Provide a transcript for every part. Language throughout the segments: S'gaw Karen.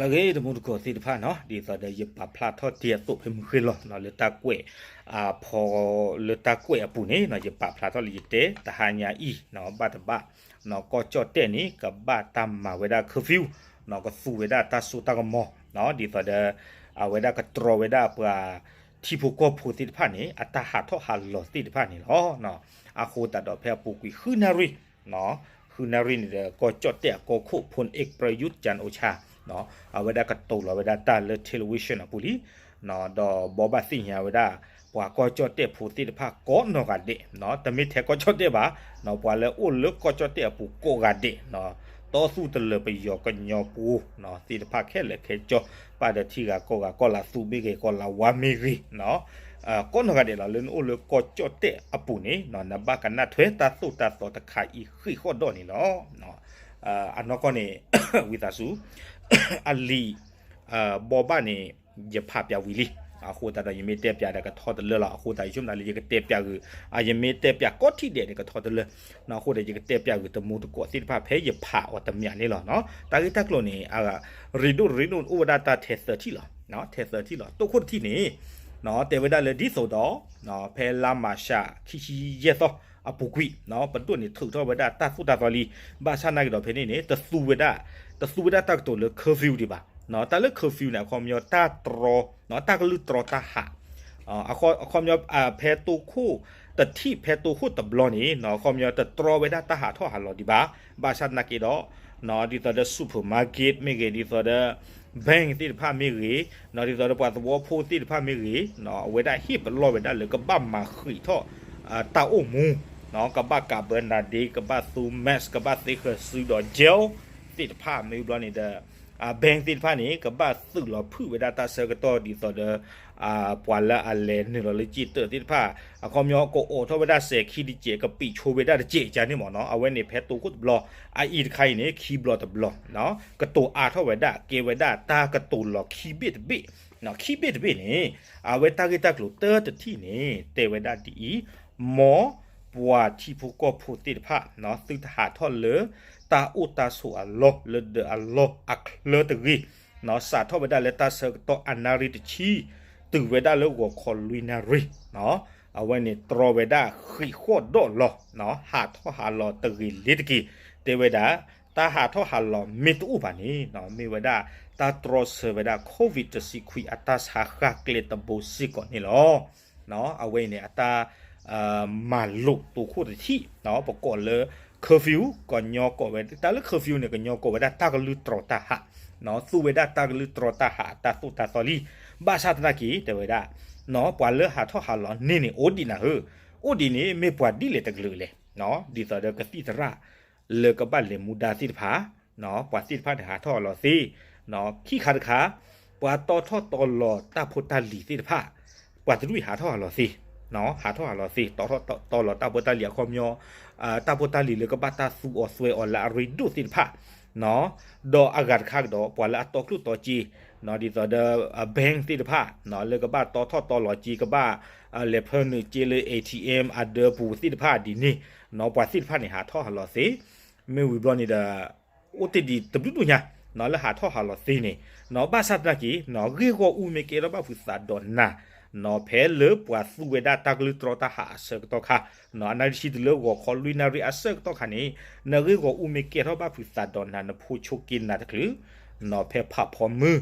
လၢအဂ့ၤ တမူတကိးသ့ၣ်တဖၣ်နီၤ, ဒ်သိးဒီးယပာ်ဖျါထီၣ်တ့ၢ်အသိးဖဲမုၢ်ဃ့ၢ်လီၤနီၤ, လၢတၢ်ကွဲး အဖီ လၢတၢ်ကွဲးအပူၤန့ၣ်နီၤ, ယပာ်ဖျါထီၣ်လၢယတဲ တဟါညါအံၤနီၤ, ဘၣ်တဘၣ်နီၤ, ကီၢ်ကၠီၣ်တဲၣ်န့ၣ် ကဘၣ်တၢ်မၤဝဲဒၣ် curfew နီၤ, ကသူဝဲဒၣ်တၢ်စိတၢ်ကမီၤနီၤ, ဒ်သိးဒီး အဝဲဒၣ်ကတြီဝဲဒၣ်ပှၤ ထံဖိကီၢ်ဖိသ့ၣ်တဖၣ်န့ၣ် အတၢ်ဟးထီၣ်ဟးလီၤသ့ၣ်တဖၣ်န့ၣ်လီၤ. အဃိသတးဒီးဖဲအပူၤကွံာ်ဃုနၣ်ရံၣ် ဃုနၣ်ရံၣ်န့ၣ်ဒီး ကီၢ်ကၠီၣ်တဲၣ်အကီၢ်ခိၣ် ဖိၣ်အ့ၣ် ပြယူး ကၠၣ်အိၣ်ဆၣ် အဝဲဒၣ်ကတိၤလီၤဝဲဒၣ်တၢ်လၢ television အပူၤလံ, ဒီးဘိးဘၣ်သ့ၣ်ညါဝဲဒၣ် ပှၤကီၢ်ကၠီၣ်တဲၣ်ဖိသ့ၣ်တဖၣ်ကိးနီၢ်ဂၤဒဲး, တမ့ၢ်ထဲကီၢ်ကၠီၣ်တဲၣ်ဘၣ်, ပှၤလၢအိၣ်လၢကီၢ်ကၠီၣ်တဲၣ်အပူၤကိးဂၤဒဲး, တီသူၣ်တလၢၤပယီၤကညီဖိသ့ၣ်တဖၣ်ခဲလၢာ်ခဲဆ့, ပာ်ဒီးထံဂၤကီၢ်ဂၤ ကီၢ်လၤသူမ့ၢ်ဂ့ၤ ကီၢ်လၤဝါမ့ၢ်ဂ့ၤ ကိးနီၢ်ဂၤဒဲးလီၤ. လၢနအိၣ်လၢကီၢ်ကၠီၣ်တဲၣ်အပူၤန့ၣ် နဘၣ်ကနၣ်ထွဲတၢ်သိၣ်တၢ်သီတခါအံၤဃ့ၢ်ဃီၣ်ဒီးန့ၣ်လီၤ. အနီၢ်ကီၢ်န့ၣ် ဝံသးစူၤ အလံာ် ဘိးဘၣ်န့ၣ် ယဖးပၠးဝံၤလံ, အဃိသတးဒီးယမ့ၢ်တဲပၠးဒီးကထီတလၢလီၤ. အဃိသတးယဆိကမိၣ်လၢယကတဲပၠးဂ့ၤ, ယမ့ၢ်တဲပၠးကိးထံၣ်ဒဲးဒီးကထီတလၢ, အဃိဒီးယကတဲပၠးဂ့ၤတမူတကိးသ့ၣ်တဖၣ် ဖဲယဖးအီၤတမံၤန့ၣ်လီၤ. တၢ်ဂ့ၢ်တၢ်ကျိၤန့ၣ် ရ့ဒိၣ်ရ့ဒိၣ်အိၣ်ဝဲဒၣ်တၢ်ထဲသၢထံၣ်လီၤ. ထဲသၢထံၣ်လီၤ. တိခိၣ်တထံၣ်န့ၣ် တဲဝဲဒၣ်လၢဒ်သိးဒီး ဖဲလါမၤရှးခံဆံယဲၢ်သီအပူၤကွံာ် ပဒိၣ်န့ၣ်ထုးထီၣ်ဝဲဒၣ်တၢ်သိၣ်တၢ်သီလံ, ဘၣ်ဆၣ်နာ်က့ၤဒီးဖဲန့ၣ်န့ၣ် တသူဝဲဒၣ် တသူဝဲဒၣ်တၢ်ကတိၤလၢ curfew ဒံးဘၣ်. တၢ်လၢ curfew န့ၣ် အခီပညီတၢ်တြီ တၢ်ကလုၢ်တြီတၢ်ဟး အခီပညီ ဖဲတိခိၣ်တထံၣ် ဖဲတိခိၣ်တဘျီန့ၣ် အခီပညီတတြီဝဲဒၣ်တၢ်ဟးထီၣ်ဟးလီၤဒံးဘၣ်, ဘၣ်ဆၣ်သနာ်က့ဒီး ဒ်သိးဒီး supermarket မ့ၢ်ဂ့ၤ, ဒ်သိးဒီး bank သ့ၣ်တဖၣ်မ့ၢ်ဂ့ၤ, ဒ်သိးဒီးပှၤသဝီဖိသ့ၣ်တဖၣ်မ့ၢ်ဂ့ၤ, အဝဲဒၣ်ဟ့ၣ်ပလီၢ်ဝဲဒၣ်လၢကဘၣ်မၤဃံးထီၣ် တၢ်အိၣ်မူ, ကဘၣ်ကးဘၢနၤဒ့, ကဘၣ်သူ mask, ကဘၣ်သ့ဃၢၤစုဒီး gel သ့ၣ်တဖၣ် မ့ၢ်ဘျီန့ၣ်ဒီး bank သ့ၣ်တဖၣ်န့ၣ် ကဘၣ်သုးလီၤဖုၣ်ဝဲဒၣ်တၢ်ဆၢကတီၢ်ဒ်သိးဒီး ပှၤလၢအလဲၤနုာ်လီၤလၢက့တၢၢ်သ့ၣ်တဖၣ် အခီပညီကအိးထီၣ်ဝဲဒၣ်စဲးခံတစဲး ကပံာ်ဆိဝဲဒၣ်တစဲးကန့ၣ်မ့ၢ်နီၤ, အဝဲန့ၣ်ဖဲတိခိၣ်တဘျီ, အအံၤတခါအံၤန့ၣ် ခံဘျီတဘျီ, ကတိၤအါထီၣ်ဝဲဒၣ် ကဲဝဲဒၣ်တၢ်ကတိၤလီၤခံဘ့ၣ်တဘ့ၣ်, ခံဘ့ၣ်တဘ့ၣ်န့ၣ် အဝဲတၢ်ဂ့ၢ်တၢ်ကျိၤတၢတထံၣ်န့ၣ် တဲဝဲဒၣ်ဒ်အံၤ, မ်ပှၤထံဖိကီၢ်ဖိသ့ၣ်တဖၣ် သုတဟးထီၣ်လၢ တၢ်အိၣ်တၢ်ဆိးအလီၢ် လၢဒၢးအလီၢ်အချၢတဂ့ၤ, စးထီၣ်ဝဲဒၣ်လၢတၢ်ဆၢကတီၢ်အနၣ်ရံၣ်တဆံ တုၤဝဲဒၣ်လၢဂီၤခီလွံၢ်နၣ်ရံၣ်, အဝဲန့ၣ်တြီဝဲဒၣ်ဃံးဃီၣ်ဒီးလီၤ, ဟးထီၣ်ဟးလီၤတဂ့ၤလ့ၤတက့ၢ်, တဲဝဲဒၣ် တၢ်ဟးထီၣ်ဟးလီၤမ့ၢ်တအိၣ်ဘၣ်န့ၣ် မ့ၢ်ဝဲဒၣ်တၢ်တြီဆၢဝဲဒၣ် COVID တဆံခွံအတၢ်ဆါဃၢ်ကျဲတဘိစ့ၢ်ကီးန့ၣ်လီၤ. အဝဲအံၤန့ၣ် အတၢ်မၤလိာ်တိခိၣ်တထံၣ် ပကိးလၢ curfew ကညီကိးဝဲ တၢ်လၢ curfew န့ၣ် ကညီကိးဝဲဒၣ်တၢ်ကလုၢ်တြီၤတၢ်ဟး, သူဝဲဒၣ်တၢ်ကလုၢ်တြီၤတၢ်ဟးအတၢ်သိၣ်တၢ်သီလံ, ဘၣ်ဆၣ်သနာ်က့ တဲဝဲဒၣ် ပှၤလၢဟးထီၣ်ဟးလီၤန့ၢ်န့ၣ် အိၣ်ဒံးနၤဧၢ, အိၣ်ဒံးန့ၣ် မ့ၢ်ပှၤဒ်လဲၣ်တကလုာ်လဲၣ်, ဒ်သိးဒီးကသံၣ်သရၣ် လၢကဘၣ်လဲၤမူဒါသ့ၣ်တဖၣ် ပှၤသ့ၣ်တဖၣ်န့ၣ်ဟးထီၣ်ဟးလီၤသ့, ခံခါတခါ ပှၤတီထီၣ်တီလီၤတၢ်ဖိတၢ်လံၤသ့ၣ်တဖၣ် ပှၤတဒူၣ်အံၤဟးထီၣ်ဟးလီၤသ့, ဟးထီၣ်ဟးလီၤသ့ တီထီၣ်တီလီၤတၢ်ဖိတၢ်လံၤ အခီပညီ တၢ်ဖိတၢ်လံၤလၢကဘၣ်တၢ်သူအီၤသွဲအီၤလၢအရ့ဒိၣ်သ့ၣ်တဖၣ်, ဒီးအဂၤတခါကဒီး ပှၤလၢအတီကျိၣ်တီစ့ ဒ်သိးဒီး bank သ့ၣ်တဖၣ် လၢကဘၣ်တီထီၣ်တီလီၤစ့ ကဘၣ်လဲၤဖၢနုာ်စ့လၢ A T M အဒၢပူၤသ့ၣ်တဖၣ်ဒ်န့ၣ်, ပှၤသ့ၣ်တဖၣ်န့ၣ်ဟးထီၣ်ဟးလီၤသ့, မ့ၢ်ဝံၤဘျီန့ၣ်ဒီး အိၣ်တ့ၢ်ဒံးတဘျုးဒိၣ်ညါ လၢဟးထီၣ်ဟးလီၤသ့န့ၣ်, ဘၣ်ဆၣ်သနာ်က့ ဂ့ၢ်ဂီၢ်အူမ့ၢ်ကဲထီၣ်ဘၣ်ဖုးသးဒီးနၤ, ဖဲလၢပှၤသူဝဲဒၣ်တၢ်ကလုၢ်တြီတၢ်ဟးအဆၢကတီၢ်ခါ, အနၣ်ရံၣ်တဆံတုၤလၢဂီၤခီလွံၢ်နၣ်ရံၣ်အဆၢကတီၢ်ခါန့ၣ်, နဂ့ၢ်ဂီၢ်အူမ့ၢ်ကဲထီၣ်ဘၣ်ဖုးသးဒီးနၤ နဖိဆိက့နၤတချုး, ဖဲဖးဖီမုၢ်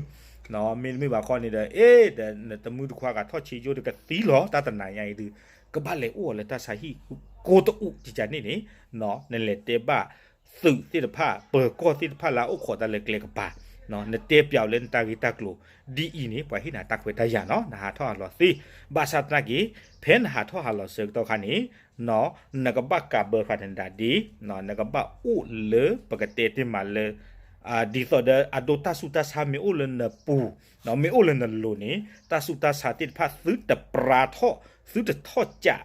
မ့တမ့ၢ်ဘၣ်ခီန့ၣ်ဒီး အ့ ဒီးနတမုၢ်တခွါဂၤထီၣ်ဆ့ယိၣ်ဒီးကသံလီၤ တၢ်တနၤညါအံၤဒုး ကဘၣ်လဲၤအိၣ်အီၤလၢတၢ်ဆါဟံၣ်ကိးတအိၣ်ကကန့ၣ်န့ၣ်, နလဲၤတဲဘၣ်သုးသ့ၣ်တဖၣ် ပၢၤကီၢ်သ့ၣ်တဖၣ်လၢအအိၣ်ခိးတၢ်လၢကျဲကပၤ, နတဲပၠးအီၤလၢနတၢ်ဂ့ၢ်တၢ်ကျိၤ ဒ်အံၤန့ၣ် ပှၤဟ့ၣ်နၤတၢ်ခွဲးတၢ်ယာ်နီၤ နဟးထီၣ်ဟးလီၤသ့, ဘၣ်ဆၣ်သနာ်က့ ဖဲနဟးထီၣ်ဟးလီၤဆၢကတီၢ်ခါန့ၣ် နကဘၣ်ကးဘၢဖးနဒၣ်ဒ့, နကဘၣ်အိၣ်လၢပကတဲတ့ၢ်မးလၢ ဒ်သိးဒီးအဒိတၢ်ဆူးတၢ်ဆါမ့ၢ်အိၣ်လၢနပူၤ, မ့ၢ်အိၣ်လၢနလိၤန့ၣ် တၢ်ဆူးတၢ်ဆါသ့ၣ်တဖၣ်သုတပြါထီၣ်, သုတထီၣ်ကး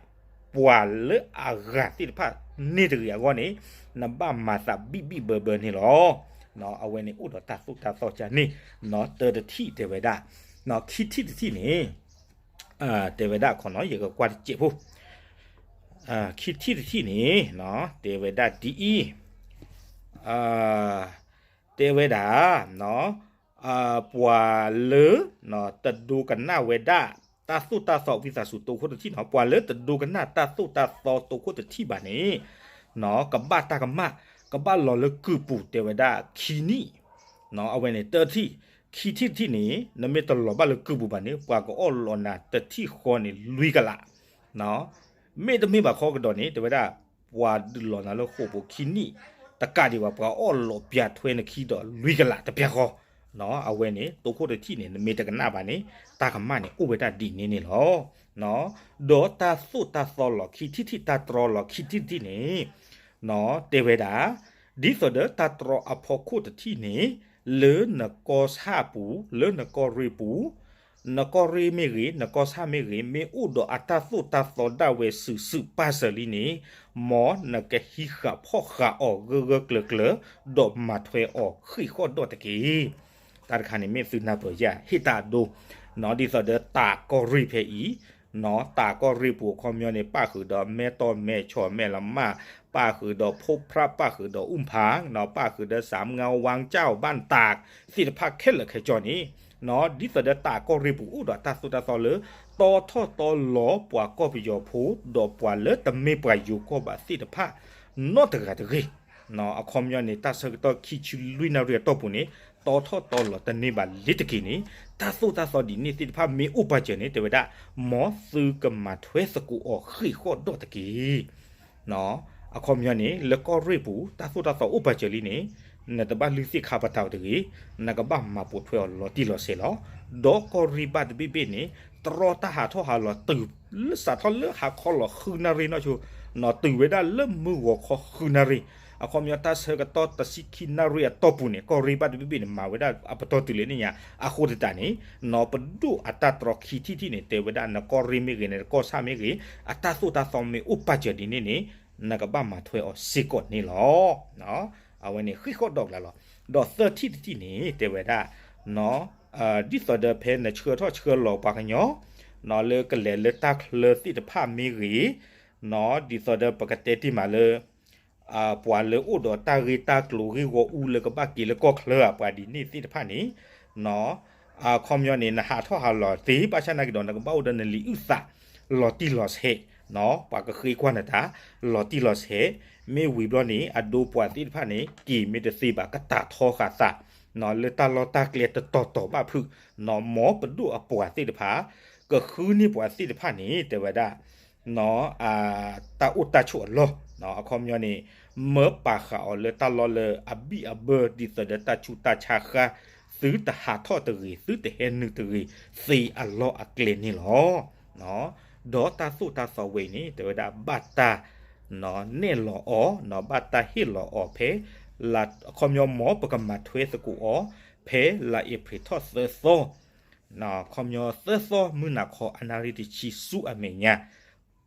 ပှၤလၢအဂၤသ့ၣ်တဖၣ်န့ၢ်တဂ့ၤအဂီၢ်န့ၣ်, နဘၣ်မၤသးဘံၣ်ဘံၣ်ဘၢဘၢန့ၣ်လီၤ. အဝဲန့ၣ်အိၣ်ဒီးတၢ်သိၣ်တၢ်သီကန့ၣ်, တၢတထံၣ်တဲဝဲဒၣ်, ခံထံၣ်တထံၣ်န့ၣ် တဲဝဲဒၣ်ခီနီၤ ယကကွၢ်တစဲးဖိ, ခံထံၣ်တထံၣ်န့ၣ် တဲဝဲဒၣ်ဒ်အံၤ, တဲဝဲဒၣ်, ပှၤလၢ တဒိကနၣ်ဝဲဒၣ် တၢ်သိၣ်တၢ်သီ ဝံသးစူၤ တိခိၣ်တထံၣ်နီၤ, ပှၤလၢတဒိကနၣ်တၢ်သိၣ်တၢ်သီ တိခိၣ်တထံၣ်ဘၣ်န့ၣ် ကဘၣ်တၢ်ကမၣ်, ကဘၣ်လီၤလၢကုၢ်ပူၤ တဲဝဲဒၣ်ခံနံၣ်, အဝဲန့ၣ်တထံၣ်, ခံထံၣ်တထံၣ်န့ၣ် နမ့ၢ်တလီၤဘၣ်လၢကုၢ်ပူၤဘၣ်န့ၣ် ပှၤကအီၣ်လီၤနၤတထံၣ်ဃီန့ၣ် လွံၢ်ကလး မ့တမ့ၢ်ဘၣ်ဃီကဒီးန့ၣ် တဲဝဲဒၣ် ပှၤဒုးလီၤနၤလၢဃိာ်ပူၤခံနံၣ် တကးဒံးဘၣ် ပှၤအီၣ်လီၤပၠးထွဲနခံဒီး လွံၢ်ကလးတပျၢ်ဃီ, အဝဲန့ၣ် တိခိၣ်တထံၣ်န့ၣ် နမ့ၢ်တကနၣ်ဘၣ်န့ၣ် တၢ်ကမၣ်န့ၣ် အိၣ်ဝဲဒၣ်ဒ်န့ၣ်န့ၣ်လီၤ. ဒီးတၢ်သိၣ်တၢ်သီလီၤခံထံၣ်တထံၣ် တၢ်တြီလီၤခံထံၣ်တထံၣ်န့ၣ် တဲဝဲဒၣ် ဒ်သိးဒီးတၢ်တြီအဖီခိၣ်တထံၣ်န့ၣ် လၢနကီၢ်ဆၣ်ပူၤ လၢနကီၢ်ရ့ၣ်ပူၤ နကီၢ်ရ့ၣ်မ့ၢ်ဂ့ၤ နကီၢ်ဆၣ်မ့ၢ်ဂ့ၤ မ့ၢ်အိၣ်ဒီးအတၢ်သိၣ်တၢ်သီဒၣ်ဝဲစုာ်စုာ်ပာ်စၢၤလံန့ၣ် မ်နကဟံးဃာ်ဖီၣ်ဃာ်အီၤဂၢၢ်ဂၢၢ်ကျၢၤကျၢၤ ဒီးမၤထွဲအီၤဃ့ၢ်ဃီၣ်ဒီၣ်တက့ၢ်. တၢ်တခါန့ၣ်မ့ၢ်သုနၢ်ပၢၢ်ယၤ ဟ့ၣ်တၢ်အဒိ, ဒ်သိးဒီးတၢ်ကီၢ်ရ့ၣ်ဖဲအံၤ တၢ်ကီၢ်ရ့ၣ်ပူၤအခီပညီန့ၣ် ပၣ်ဃုာ်ဒီးမဲၢ်တီၢ်မဲၢ်ဆီၣ်မဲၢ်လမၢ်, ပၣ်ဃုာ်ဒီးဖိဖြၣ် ပၣ်ဃုာ်ဒီးအူၣ်ဖၣ်, ပၣ်ဃုာ်ဒီးစၢမငါဝါကၠၣ်ဘၣ်တၢ် သ့ၣ်တဖၣ်ခဲလၢာ်ခဲဆ့န့ၣ် ဒ်သိးဒီးတၢ်ကီၢ်ရ့ၣ်ပူၤအိၣ်ဒီးတၢ်သိၣ်တၢ်သီလၢ တီထီၣ်တီလီၤပှၤကီၢ်ပယီၤဖိ ဒီးပှၤလၢတမ့ၢ်ပှၤယိၤကီၢ်ဘၣ်သ့ၣ်တဖၣ် နီတဂၤတဂ့ၤ အခီပညီန့ၣ် တၢ်ဆၢကတီၢ်ခံဆံလွံၢ်နၣ်ရံၣ်အတီၢ်ပူၤန့ၣ် တီထီၣ်တီလီၤတန့ၢ်ဘၣ်လ့ၤတက့ၢ်န့ၣ် တၢ်သိၣ်တၢ်သီဒ်န့ၣ်သ့ၣ်တဖၣ်မ့ၢ်အိၣ်ပာ်စၢၤန့ၣ် တဲဝဲဒၣ် မ်သုကမၤထွဲသကိးအီၤဃ့ၢ်ဃီၣ်ဒီၣ်တက့ၢ်. အခီပညီန့ၣ် လၢကီၢ်ရ့ၣ်ပူၤ တၢ်သိၣ်တၢ်သီအိၣ်ပာ်စၢၤလံန့ၣ် နတဘၣ်လုၢ်သ့ၣ်ခါပတာ်အီၤတဂ့ၤ, နကဘၣ်မၤပိာ်ထွဲအီၤလီၤတံၢ်လီၤဆဲးလီၤ. ဒီးကီၢ်ရ့ၣ်ဘၣ်တဘ့ၣ်ဘ့ၣ်န့ၣ် တြီတၢ်ဟးထီၣ်ဟးလီၤတုၤ လၢစးထီၣ်လၢဟါခီလီၤဃုနၣ်ရံၣ်နီၢ်ဆိ နီၤတုၤဝဲဒၣ်လၢမုၢ်ဂီၤခီဃုနၣ်ရံၣ်, အခီပညီတၢ်ဆၢကတီၢ်တဆံခံနၣ်ရံၣ်အတီၢ်ပူၤန့ၣ် ကီၢ်ရ့ၣ်ဘၣ်တဘ့ၣ်ဘ့ၣ်န့ၣ် မၤဝဲဒၣ်အပတီၢ်တုၤလၢန့ၣ်ညါ အဃိသတးန့ၣ် နီၤပဒိၣ်အတၢ်တြီခံထံၣ်တထံၣ်န့ၣ် တဲဝဲဒၣ် နကီၢ်ရ့ၣ်မ့ၢ်ဂ့ၤ နကီၢ်ဆၣ်မ့ၢ်ဂ့ၤ အတၢ်သိၣ်တၢ်သီမ့ၢ်အိၣ်ပာ်စၢၤဒ်န့ၣ်န့ၣ် နကဘၣ်မၤထွဲအီၤစ့ၢ်ကီးန့ၣ်လီၤ. အဝဲန့ၣ်ဃ့ၢ်ဃီၣ်ဒီၣ်ကျါလီၤ. ဒီးသၢထံၣ်တထံၣ်န့ၣ် တဲဝဲဒၣ် ဒ်သိးဒီးဖဲနဆှၢထီၣ်ဆှၢလီၤပှၤကညီ နီၤလၢကလဲၤလၢတၢ်ချၢသ့ၣ်တဖၣ်မ့ၢ်ဂ့ၤ, နီၤဒ်သိးဒီးပကတဲတ့ၢ်မးလၢ ပှၤလၢအိၣ်ဒီးတၢ်ဂ့ၢ်တၢ်ကျိၤဂ့ၢ်ဂီၢ်အူလၢကဘၣ်က့ၤလၢကီၢ်ချၢဧါ ပှၤဒ်န့ၣ်သ့ၣ်တဖၣ်န့ၣ် အခီပညီန့ၣ် နဟးထီၣ်ဟးလီၤသ့ ဘၣ်ဆၣ်နာ်က့ၤဒီး နကဘၣ်အိၣ်ဒီးနလံာ်အုၣ်သး လီၤတံၢ်လီၤဆဲး, ပှၤကဃ့ကွၢ်နတၢ် လီၤတံၢ်လီၤဆဲး, မ့ၢ်ဝံၤဘျီန့ၣ် အဒိပှၤသ့ၣ်တဖၣ်န့ၣ် က့ၤမ့ၢ်တသ့ဘၣ် ကတၢ်ထီဃာ်သး လၢတၢ်လီၢ်တၢ်ကျဲတတီၤတီၤဘၣ်ဖုး, နီၤမ်ပဒိၣ်အပှၤသ့ၣ်တဖၣ် ကဃုန့ၢ်ပှၤသ့ၣ်တဖၣ်န့ၣ် တဲဝဲဒၣ် နီၤ တၢ်အိၣ်တၢ်ဆိးအလီၢ်, အခီပညီန့ၣ် မၢပာ်ဃာ်အီၤလၢတၢ်လီၢ်လၢအဘံၣ်အဘၢ ဒ်သိးဒီးတၢ်ဆူးတၢ်ဆါဃၢ် သုတဟးထီၣ်တဂ့ၤ သုတဟဲနုာ်တဂ့ၤ သ့အလီၢ်အကျဲန့ၣ်လီၤ. ဒီးတၢ်သိၣ်တၢ်သီဝဲအံၤန့ၣ် တဲဝဲဒၣ်ဘၣ်တၢ် နီၤနဲၣ်လီၤအီၤ နီၤဘၣ်တၢ်ဟ့ၣ်လီၤအီၤဖဲ အခီပညီမ်ပကမၤထွဲသကိးအီၤ ဖဲလါအ့ဖြ့ၣ်ထီၣ်သၢသီ ခီပညီသၢသီမုၢ်နၤခီအနၣ်ရံၣ်တဆံဆူအမဲာ်ညါ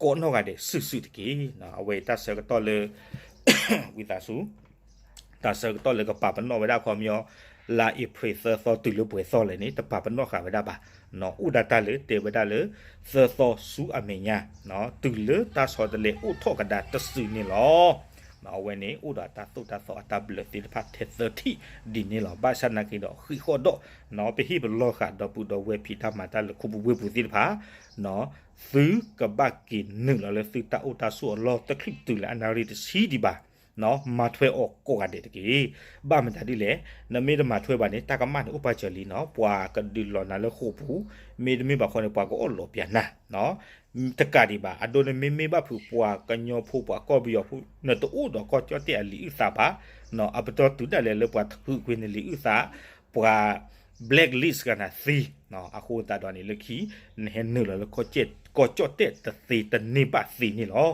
ကိးနီၢ်ဂၤဒဲးစုာ်စုာ်တက့ၢ်. အဝဲအံၤတၢ်ဆၢကတီၢ်လၢ ဝံသးစူၤ တၢ်ဆၢကတီၢ်လၢကပာ်ပနီၣ်ဝဲဒၣ်ခီပညီ လါအ့ဖြ့ၣ်သၢသီတုၤလၢပှဲၤသီလဲၣ်န့ၣ် တပာ်ပနီၣ်ဃာ်ဝဲဒၣ်ဘၣ်. အိၣ်ဒၣ်တၢ်လၢတဲဝဲဒၣ်လၢ သၢသီဆူအမဲာ်ညါ တုၤလၢတၢ်ဆီတလဲအိၣ်ထီၣ်ကဒါတစုန့ၣ်လီၤ. အဝဲန့ၣ်အိၣ်ဒီးတၢ်သိၣ်တၢ်သီအတၢ်ဘျၢသ့ၣ်တဖၣ်ထဲသၢထံၣ်ဒ်န့ၣ်လီၤ. ဘၣ်ဆၣ်နာ်က့ၤဒီးဃံးဃီၣ်ဒီး ပဟ့ၣ်ပလီၢ်ဃာ်ဒီပုၢ်ဒီဝဲၢ်ဖံးတၢ်မၤတၢ်လၢခိၣ်ပူၤဝ့ၢ်ပူၤသ့ၣ်တဖၣ် သုကဘၣ်က့ၤနုာ်လီၤလၢသုတၢ်အိၣ်တၢ်ဆိးအလီၢ် တချုးတုၤလၢအနၣ်ရံၣ်တဆံဒံးဘၣ်. မၤထွဲအီၤကိးဂၤဒဲးတက့ၢ်. ဘၣ်မတၤဒ်လဲၣ်, နမ့ၢ်တမၤထွဲဘၣ်န့ၣ် တၢ်ကမၣ်န့ၣ်အိၣ်ပာ်စၢၤလံနီၤ, ပှၤကဒုးလီၤနၤလၢဃိာ်ပူၤ, မ့တမ့ၢ်ဘၣ်ဃီန့ၣ် ပှၤကအိၣ်လီၤပၠးနၤ တကးဒံးဘၣ် အဒိန့ၣ်မ့မ့ၢ်ဘၣ်ဖုးပှၤကညီဖိပှၤကီၢ်ပယီၤဖိ နတအိၣ်ဒီးကီၢ်ကၠီၣ်တဲၣ်အလံာ်အုၣ်သးဘၣ်, အပတီၢ်တုၤဒၣ်လဲာ်လၢပှၤထုးကွံာ်နလံာ်အုၣ်သး, ပှၤ blacklist ကနၤသ့, အဃိသတးဒီးန့ၣ်လၢခံ နဟဲနုာ်လီၤလၢကီၢ်ကၠီၣ်တဲၣ်တသ့တန့ၢ်ဘၣ်သ့န့ၣ်လီၤ.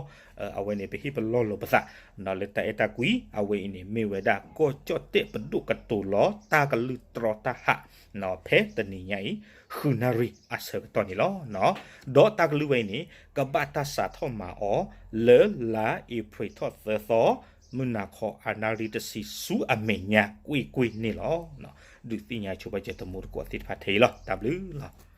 အဝဲန့ၣ် ပဟ့ၣ်ပလီၢ်လိာ်ပသး လၢတၢ်အဲၣ်တၢ်ကွံ အဝဲအံၤန့ၣ် မ့ၢ်ဝဲဒၣ်ကီၢ်ကၠီၣ်တဲၣ်ပဒိၣ်ကတိၤလီၤ တၢ်ကလုၢ်တြီတၢ်ဟး ဖဲတနံၤညါအံၤ ဃုနၣ်ရံၣ်အဆၢကတီၢ်န့ၣ်လီၤ. ဒီးတၢ်ကလုၢ်ဝဲအံၤန့ၣ် ကဘၣ်တၢ်စးထီၣ်မၤအီၤ လၢလါအ့ဖြ့ၣ်ထီၣ်သၢသီ မုၢ်နၤခီအနၣ်ရံၣ်တဆံဆူအမဲာ်ညါကွ့ၢ်ကွ့ၢ်န့ၣ်လီၤ. ဒုးသ့ၣ်ညါဆိပာ်စၢၤတမူတကိးသ့ၣ်တဖၣ်ထဲအံၤလီၤ. တၢ်ဘျုးလီၤ.